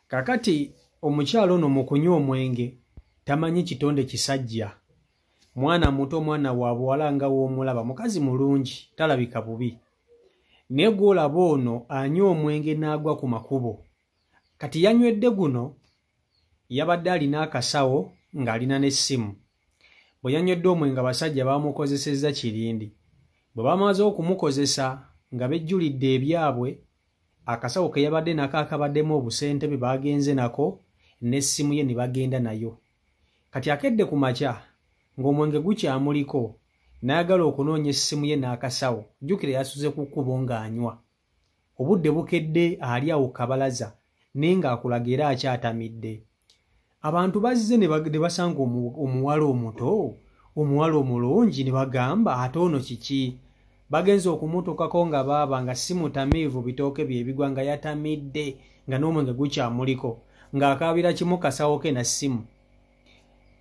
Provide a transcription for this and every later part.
Kakati omukyalo ono mu kunywa omwenge tamanyi kitonde kisajja. Mwana muto, mwana wa buwala nga w'omulaba, mukazi mulungi, talabika bubi. Naye gw'olaba ono anywa omwenge n'agwa ku makubo. Kati yanywedde guno, yabadde alina akasawo ng'alina n'essimu. Bwe yanywedde omwenge abasajja baamukozesezza kirindi. Bwe bamaze okumukozesa nga bejjulidde ebyabwe, akasawo ke yabadde nako akabaddemu obusente bwe baagenze nako n'essimu ye ne bagenda nayo. Kati akedde ku makya ng'omwenge gukyamuliko n'ayagala okunoonya essimu ye n'akasawo. Jjukira yasuze ku kkubo ng'anywa. Obudde bukedde ali awo kabalaza naye ng'akulaga era akyatamidde. Abantu bazze ne basanga omuwala omuto, omuwala omulungi ne bagamba ate ono kiki? Bagenze okumutuukako nga baaba nga si mutamiivu, bitooke bye bigwa nga yatamidde nga n'omwenge gukyamuliko ng'akaabira kimu kasawo ke na ssimu.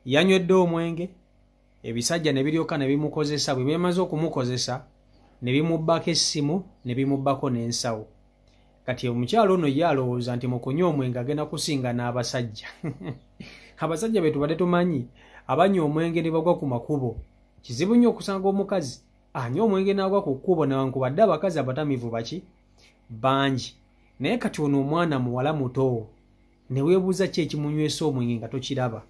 Yanywedde omwenge, ebisajja ne biryoka ne bimukozesa. Bwe byamaze okumukozesa ne bimubbako essimu ne bimubbako n'ensawo. Kati omukyalo ono ye alowooza nti mu kunywa omwenge agenda kusinga n'abasajja. Abasajja be tubadde tumanyi abanywa omwenge ne bagwa ku makubo. Kizibu nnyo okusanga omukazi anywa omwenge n'agwa ku kkubo, newankubadde abakazi abatamiivu baki bangi. Naye kati ono omwana muwala muto ne weebuuza ki ekimunywesa omwenge nga tokiraba.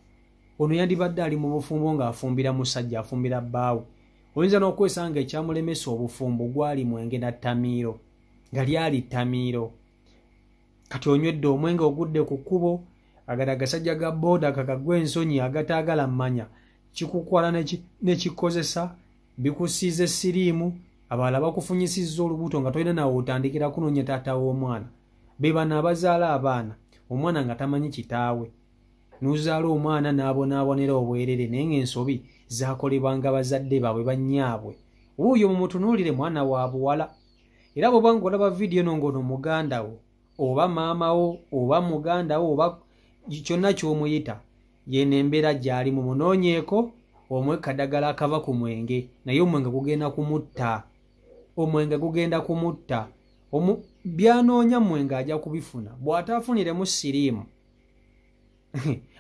Ono yandibadde ali mu bufumbo ng'afumbira musajja, afumbira bbaawe. Oyinza n'okwesanga ekyamulemesa obufumbo gwali mwenge na ttamiiro, nga lyali ttamiiro. Kati onywedde omwenge ogudde ku kkubo, agala agasajja ga booda kakagwa ensonyi agataagala mmanya, kikukwala ne kikozesa, bikusiize siriimu, abalala bakufunyisizza olubuto nga tolina nawe otandikira kunoonya taata w'omwana. Be bano abazaala abaana, omwana nga tamanyi kitaawe. N'ozaala omwana n'abonaabonera obwerere, naye ng'ensobi zaakolebwanga bazadde baabwe bannyaabwe. Wuuyo mumutunuulire mwana wa buwala. Era bw'oba ng'olaba vidiyo eno ng'ono muganda wo, oba maama wo, oba muganda wo, oba kyonna ky'omuyita, yeno embeera gy'ali, mumunoonyeeko omuwe kaddagala akava ku mwenge, naye omwenge gugenda kumutta. Omwenge gugenda kumutta. Byanoonya mwenge ajja kubifuna. Bw'ataafuniremu siriimu,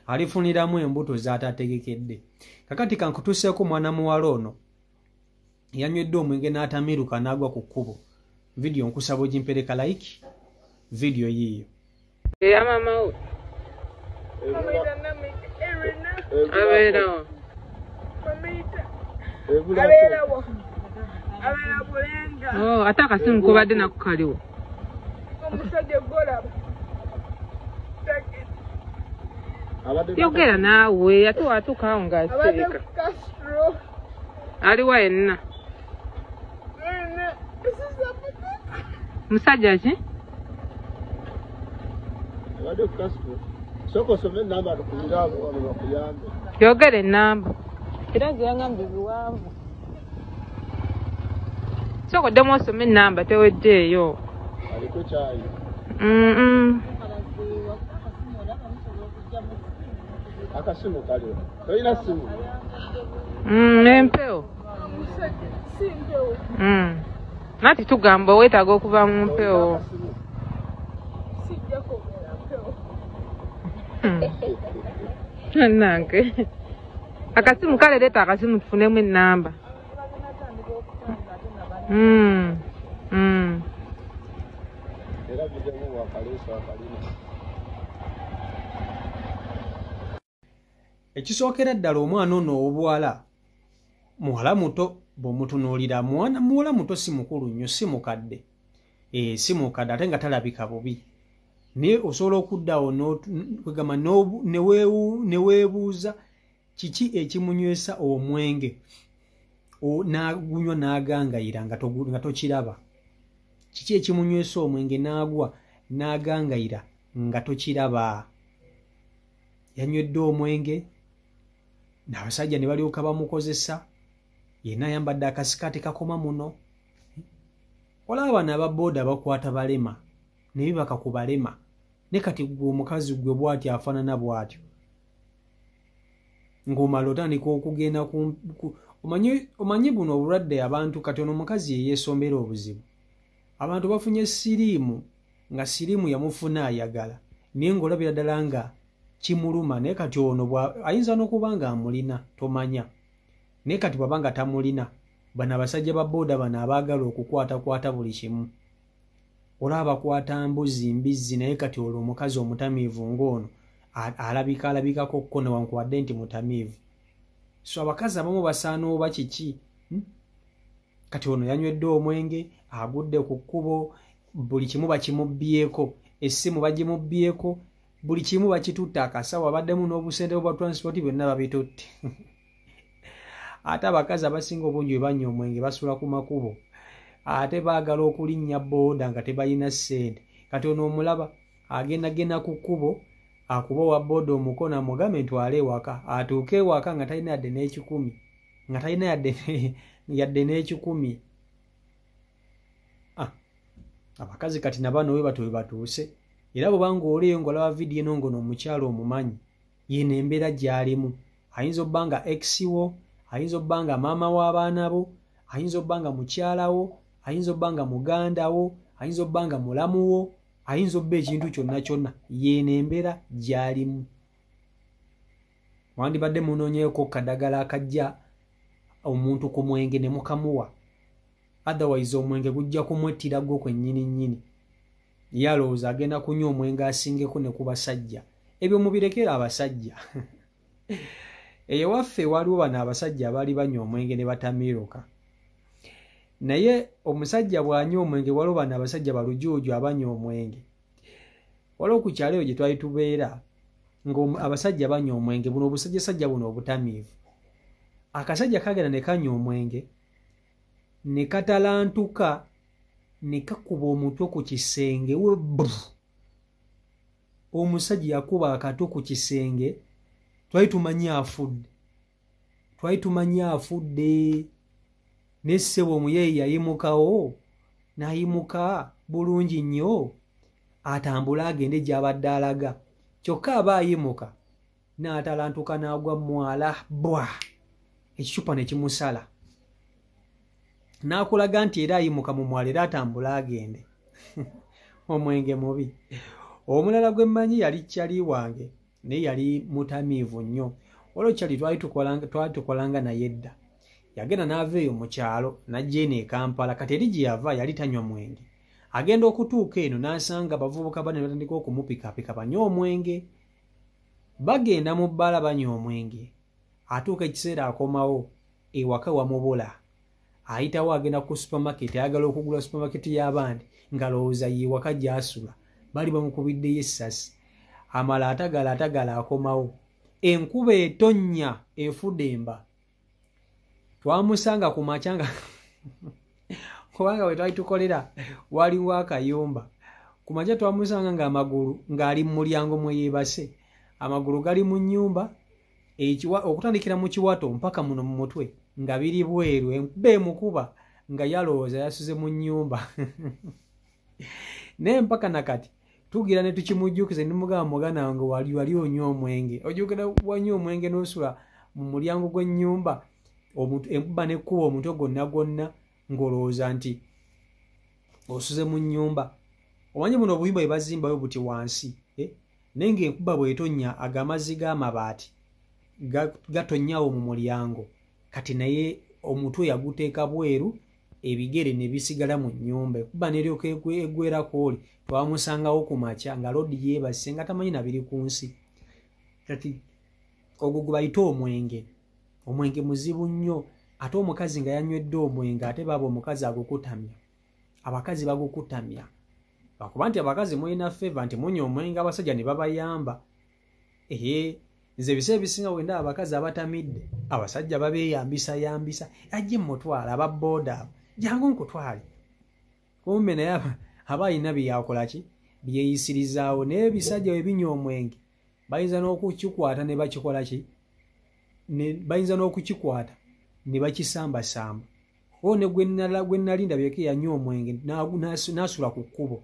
alifuniramu embuto z'atategekedde. Kakati kankutuuseeko mwana muwala ono yanywedde omwenge n'atamiruka n'agwa ku kkubo. Vidiyo nkusaba ogimpereka like, vidiyo yiiyo. Eya maama wo. Abeerawo. Oh, ate akasimu kobadde nako kaliwo. Omusajja gw'olaba. Yogera naawe ate watuuka awo ng'asirika. Aliwa yenna. Musajja ki? Yogera ennamba. Era nze yangambye biwanvu. Sooka oddemu osome ennamba teweddeeyo. Akasimu kaliwo. Tolina simu? Empewo. Nati tugamba weetaaga okuva mu mpewo. Nange. Akasimu kale leeta akasimu tufunemu ennamba. Era bijjamu wakaleesa akalina. Ekisookera ddala omwana ono ow'obuwala muwala muto, bw'omutunuulira mwana muwala muto, si mukulu nnyo, si mukadde. Si mukadde ate nga talabika bubi. Naye osobola okuddawo kwegamba ne weebuuza kiki ekimunywesa omwenge n'agunywa n'agangayira nga tokiraba. Kiki ekimunywesa omwenge n'agwa n'agangayira nga tokiraba. Yanywedde omwenge n'abasajja ne balyoka bamukozesa, yenna ayambadde akasikaati kakoma muno. Olaba bano aba booda bakwata balema ne bibaka ku balema. Ne kati ggwe omukazi ggwe bw'atyo afaanana bw'atyo, ng'omala otandika okugenda omanyi buno obulwadde abantu. Kati ono omukazi ye yeesombera obuzibu. Abantu bafunye siriimu nga siriimu yamufuna ayagala, Naye ng'olabira ddala nga kimuluma. Naye kati ono ayinza n'okuba nga amulina, tomanya. Naye kati bw'aba nga tamulina, bano abasajja ba booda bano abaagala okukwatakwata buli kimu, olaba bakwata mbuzi mbizzi. Naye kati olwo omukazi omutamiivu ng'ono alabika alabikako kko newankubadde nti mutamiivu. So abakazi abamu basaana oba kiki? Kati ono yanywedde omwenge, agudde ku kkubo, buli kimu bakimubbyeko, essimu bagimubbyeko, buli kimu bakitutte, akasawo abaddemu n'obusente bwa transport byonna babitutte. Ate abakazi abasinga obungi bwe banywa omwenge basula ku makubo, ate baagala okulinnya booda nga tebalina ssente. Kati ono omulaba agendagenda ku kkubo, akuba owa booda omukono amugambe ntwale ewaka. Atuuke ewaka nga talina yadde n'ekikumi, nga talina yadde n'ekikumi. Abakazi kati nabano we batyo we batuuse. Era bw'obanga oliyo ng'olaba vidiyo eno ng'ono omukyala omumanyi, yeno embeera gy'alimu. Ayinza obba nga ex wo, ayinza obba nga maama w'abaana bo, ayinza obba nga mukyala wo, ayinza obba nga muganda wo, ayinza obba nga mulamu wo, ayinza obba ekintu kyonna kyonna. Yeno embeera gy'alimu. Wandibadde munoonyeeko kadagala akajja omuntu ku mwenge ne mukamuwa, otherwise omwenge gujja kumwettira gwo kwennyini nnyini. Ye alowooza agenda kunywa omwenge asingeko ne ku basajja. Ebyo mubirekere abasajja. Eyo waffe waliwo bano abasajja abaali banywa omwenge ne batamiiruka. Naye omusajja bw'anywa omwenge, waliwo bano abasajja balujuuju abanywa omwenge. Waliwo ku kyalo eyo gye twali tubeera ng'abasajja banywa omwenge, buno obusajjasajja buno obutamiivu. Akasajja kagenda ne kanywa omwenge ne katalantuka ne kakuba omutwe ku kisenge. Omusajja yakuba akatwe ku kisenge, twali tumanyi afudde, twali tumanyi afudde. Ne ssebo omuyeeyi yayimukawo, n'ayimuka bulungi nnyo atambule agende gy'abadde alaga. Kyokka aba ayimuka n'atalantuka n'agwa mwala, bwa ekicupa ne kimusala. N'akulaga nti era ayimuka mu mwala era atambule agende. Omwenge mubi. Omulala gwe mmanyi yali kyali wange, naye yali mutamiivu nnyo. Waliwo kyali twali tukolanga naye dda. Yagenda n'ava eyo mu kyalo n'ajja eno e Kampala. Kati eri gye yava yali tanywa mwenge. Agenda okutuuka eno n'asanga abavubuka bane batandika okumupikapika banywe omwenge. Bagenda mu bbaala banywa omwenge. Atuuka ekiseera akomawo ewaka wamubula. Ayitawo agenda ku supermarket, ayagala okugula supermarket y'abandi ng'alowooza ye waka gy'asula. Bali bamukubiddeyo essasi. Amala atagala atagala akomawo. Enkuba etonnya efudemba. Twamusanga ku makya nga kubanga we twali tukolera waliwo akayumba. Ku makya twamusanga ng'amagulu ng'ali mu mulyango mwe yeebase. Amagulu gali mu nnyumba, okutandikira mu kiwato mpaka muno mu mutwe nga biri bweru. Enkuba emukuba nga yalowooza yasuze mu nnyumba. Naye mpaka nakati tugira ne tukimujjukiza ne mugamba, muganda wange wali onywa omwenge, ojjukira wanywa omwenge n'osula mu mulyango gw'ennyumba, enkuba n'ekkuba omutwe gwonna gwonna ng'olowooza nti osuze mu nnyumba. Omanyi buno obuyumba bwe bazimbayo buti wansi, naye ng'enkuba bw'etonnya ago amazzi g'amabaati gatonnyawo mu mulyango. Kati naye omutwe yaguteeka bweru, ebigere ne bisigala mu nnyumba. Enkuba n'eryoka egwerako oli. Twamusangawo ku makya nga lodi yeebase nga tamanyi na biri ku nsi. Kati ogwo gwe bayita omwenge. Omwenge muzibu nnyo. Ate omukazi nga yanywedde omwenge, ate baaba omukazi agukutamya. Abakazi bagukutamya. Lwakuba nti abakazi mulina favour nti munywa omwenge abasajja ne babayamba. Nze ebiseera ebisinga bwe ndaba abakazi abatamidde, abasajja babeeyambisayambisa. Ajje mmutwale, aba booda abo, jangu nkutwale. Kumbe naye aba alina bye yakola ki? Byeyisirizaawo. Naye ebisajja bwe binywa omwenge bayinza n'okukikwata ne bakikola ki? Bayinza n'okukikwata ne bakisambasamba. O ne gwe nali ndabyeko yanywa omwenge n'asula ku kkubo.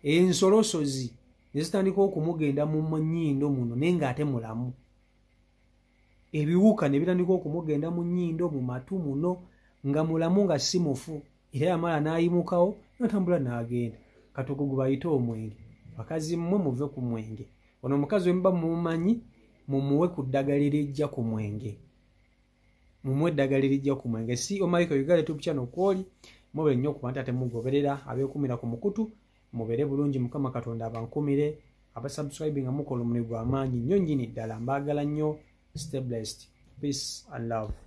Ensolosozi ne zitandika okumugenda mu nnyindo muno naye ng'ate mulamu. Ebiwuka ne bitandika okumugenda mu nnyindo mu matu muno nga mulamu nga si mufu. Era yamala n'ayimukawo n'atambula n'agenda. Kati ogwo gwe bayita omwenge. Bakazi mmwe muve ku mwenge. Ono omukazi we muba mumumanyi, mumuwe ku ddagala erijja ku mwenge, mumuwe eddagala erijja ku mwenge. Si Omaiko Uganda YouTube channel kwoli mube nnyo okuba nti ate mugoberera abeekumira ku mukutu. Mubeere bulungi, Mukama Katonda abankumire. Abasubscribe nga mukola omulimu gw'amaanyi nnyo nnyini ddala. Mbaagala nnyo. Stay blessed, peace and love.